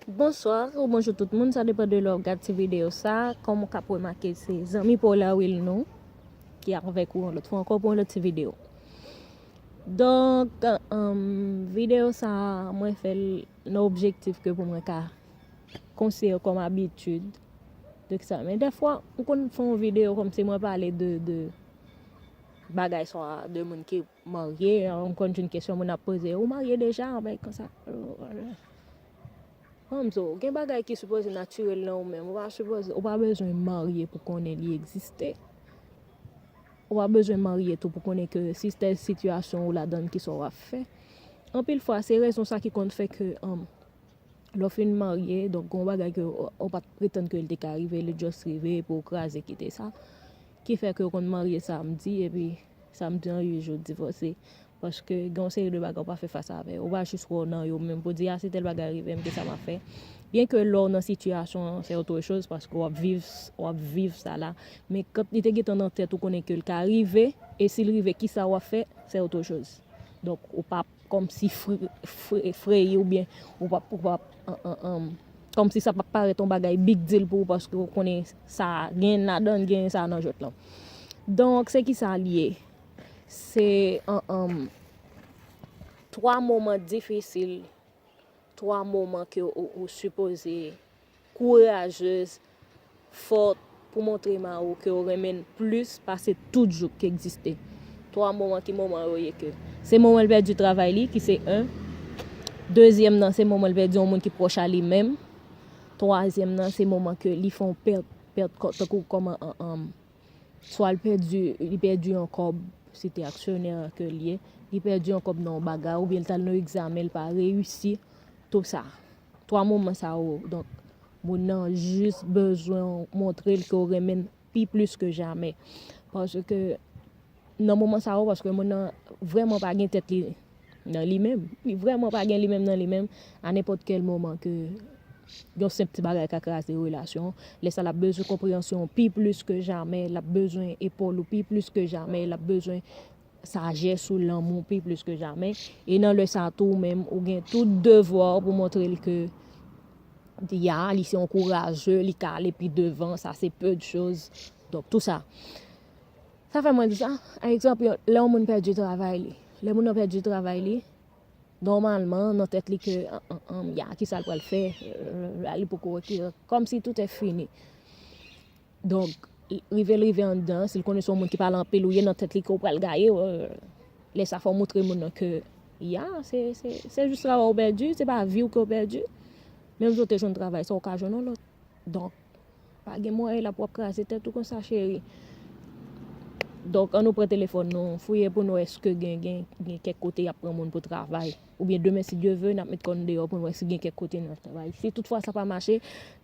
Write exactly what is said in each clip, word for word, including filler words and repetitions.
Bonswa ou bonjou tout moun, sa depann de lè w ap gad ti videyo sa. Kòm ou k ap remake, se zanmi pa w la Wilnou ki avèk ou yon lòt fwa ankò pou yon lòt ti videyo. Donk, um, videyo sa a, mwen fè l nan objektif ke pou mwen ka konsidere kòm abitid de sa. Men dèfwa, m konn fè yon videyo kòmsi mwen pale de, de bagay swa de moun ki marye, m konn jwenn kesyon moun ap poze, ou marye deja? Bagay konsa. Kòmsi, gen bagay ki sipoze natirèl nan ou menm. Ou pa sipoze, ou pa bezwen marye pou konnen li egziste. Ou pa bezwen marye tou pou konnen ke si tèl sitiyasyon ou ladan l, kisa w ap fè. Anpil fwa, se rezon sa ki konn fè ke, um, lè w fin marye, donk, gon bagay ke w, w pa t pretann ke l te ka rive, li just rive, epi w kraze kite sa. Ki fè ke w konn marye samdi, epi samdi an, uit jou, w divòse. Paske gen yon seri de bagay ou pa fè fas avè yo. Ou pa jis wè w nan yo menm pou di, a, si tèl bagay rive m, kisa m ap fè? Byenke lè w nan sitiyasyon an, se otre choz, paske w ap viv, w ap viv sa la. Men kan li te gentan nan tèt ou, konnen ke l ka rive, e si l rive, kisa w ap fè? Se otre choz. Donk, ou p ap kòmsi fre-, fre-, freyi oubyen ou p ap, ou p ap, an, an, an, kòmsi sa p ap parèt yon bagay big deal pou ou, paske ou konnen sa gen ladan l, gen sa nan jwèt lan. Donk, se kisa l ye? Se, an, an, twa moman difisil, twa moman ke ou, ou sipoze kourajez, fò pou montre mari w ke w renmen l plis pase tout jouk ki egziste. Twa moman, ki moman yo ye ke? Se moman l pèdi travay li, ki se en. Dezyèm nan, se moman l pèdi yon moun ki pwòch a li menm. Twazyèm nan, se moman ke li fè yon pèt, pèt kò, tankou kòman, an, an, swa l pèdi, li pèdi yon kòb, si te aksyonè ke l ye, li pèdi yon kòb nan yon bagay, oubyen l t al nan egzamen, l pa reyisi, tou sa. Twa moman sa yo, donk, moun nan jis bezwen w montre l ke w renmen l pi plis ke jamè. Paske nan moman sa yo, paske moun nan vrèman pa gen tèt li nan li menm. Li vrèman pa gen li menm nan li menm. A nenpòt kèl moman ke yon senp ti bagay ka kraze relasyon, lè sa l ap bezwen konpreyansyon pi plis ke jamè, l ap bezwen epòl ou pi plis ke jamè, l ap bezwen sajès ou, lanmou pi plis ke jamè. E nan lè sa tou, ou menm, ou gen tout devwa w pou montre l ke ya, li se yon kouraje, li ka ale pi devan, sa se peu de choses. Donk, tou sa. Sa fè mwen di sa. Pa egzanp, lè yon moun pèdi travay li, lè moun nan pèdi travay li, nòmalman, nan tèt li ke, an, an, an, ya, kisa l pral fè? Euh, li poko wè ki, kòmsi tout est fini. Donk, rive l rive anndan, si l konnen se yon moun ki pale anpil ou ye, nan tèt li ke w pral gaye, euh, lè sa fò w montre moun nan ke, ya, se, se, se jis travay ou pèdi, se pa vi w ke w pèdi. Menm si w te jwenn travay sa, w ka jwenn yon lòt. Donk, pa gen mwayen l ap w ap kraze tèt ou konsa, cheri. Donk, ann nou pran telefòn nou, fouye pou nou èske gen, gen, gen kèk kote y ap pran moun pou travay. Oubyen demen, si Dye ve, n ap met kò n deyò pou n wè si gen kèk kote n ap travay. Si toutfwa sa pa mache,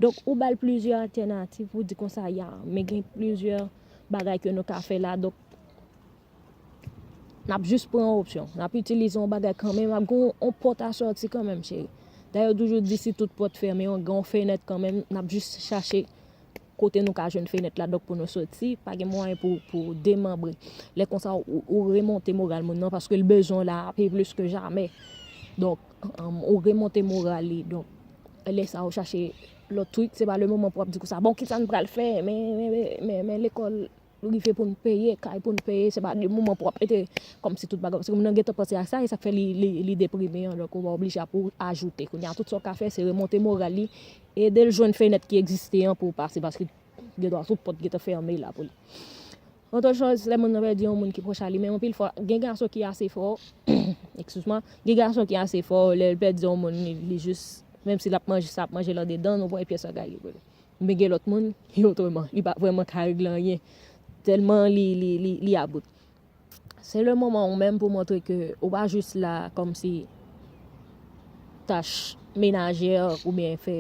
donk, ou ba l plizyè altènativ pou di konsa, ya, men gen plizyè bagay ke nou ka fè la. Donk, n ap jis pran yon opsyon. N ap itilize yon bagay kanmenm, ap gen yon pòt a sòti kanmenm, cheri. Dayè, yo toujou di si tout pòt fèmen, yon, gen yon fenèt kanmenm, n ap jis chache kote nou ka jwenn fenèt la, donk pou nou soti, pa gen mwayen pou, pou demanbre. Lè konsa, ou, ou remonte moral moun nan, paske l bezwen w la pi plis ke jamè. Donk, um, ou remonte moral li. Donk, lè sa, ou chache lòt trik, se pa le moman pou w ap di konsa, bon, kisa n pral fè? Men, men, men, men, men lekòl rive pou n peye, kay pou n peye, se pa de moman pou w ap mete kòmsi tout bagay. Paske moun nan gentan panse a sa, e sa k fè li, li, li deprime an, donk ou pa oblije ap ou ajoute. Kounye a, tout sa w ka fè, se remonte moral li, ede l jwenn fenèt ki egziste an pou w pase, paske gendwa tout pòt gentan fèmen la pou li. Otre choz, lè moun nan pèdi yon moun ki pwòch a li, men anpil fwa, gen gason ki ase fò, excuse-moi, gen gason ki ase fò, lè l pèdi yon moun, li, li jis, menm si l ap manje, sa ap manje l andedan, nou pran pyès bagay li pou li. Men gen lòt moun, li otreman, li pa vrèman ka regle anyen. Tèlman li, li, li, li about. Se le moman ou menm pou montre ke ou pa jis la kòmsi tach menajè oubyen fè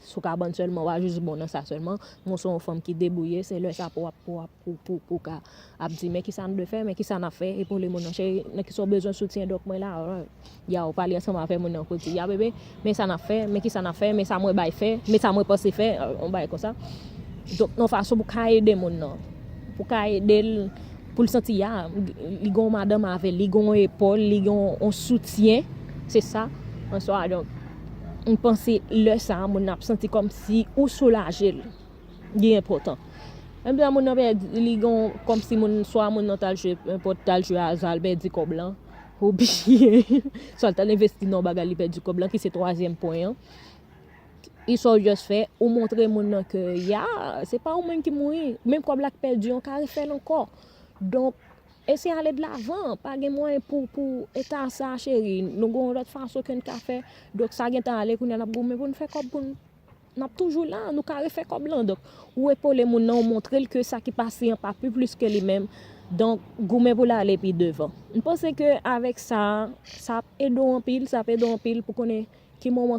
sou kabann sèlman, ou pa jis bon nan sa sèlman. Men w se yon fanm ki debouye, se lè sa pou w ap, pou w ap, pou, pou, pou w ka ap di, men kisa n dwe fè, men kisa n ap fè, epoule moun nan, cheri, nan kisa w bezwen soutyen, donk mwen la, euh, ya, ou pale ansanm avè moun nan, pou di, ya, bebe, men sa n ap fè, men kisa n ap fè, men sa mwen bay fè, men sa mwen panse fè, euh, yon bagay konsa. Donk, nan fason pou ka ede moun nan, pou ka ede l, pou l santi, ya, li gen yon madanm avè l, li gen yon epòl, li gen yon, yon soutyen, se sa, an swa, donk, M panse lè sa a, moun nan ap santi kòmsi ou soulaje l. Li enpòtan. Menm jan moun nan pèdi, li gon, kòmsi moun, swa moun nan t al jwe, enpòt, t al jwe aza, l pèdi kòb lan. Oubyen, swa l t al envesti nan yon bagay, li pèdi kòb lan, ki se twazyèm pwen an. E sa w just fè, ou montre moun nan ke, ya, se pa ou menm ki mouri. Menm kòb la k pèdi an, w ka refè l ankò. Donk, eseye ale de lavan. Pa gen mwayen pou, pou eta sa, cheri. Nou gon yon lòt fason ke n ka fè. Donk, sa gentan ale, kounye a n ap goumen pou n fè kòb pou n. N ap toujou la, nou ka refè kòb lan. Donk, ou epole moun nan, ou montre l ke sa ki pase an pa pi plis ke li menm. Donk, goumen pou l ale pi devan. M panse ke avèk sa, sa ap ede w anpil, sa ap ede w anpil pou konnen ki moman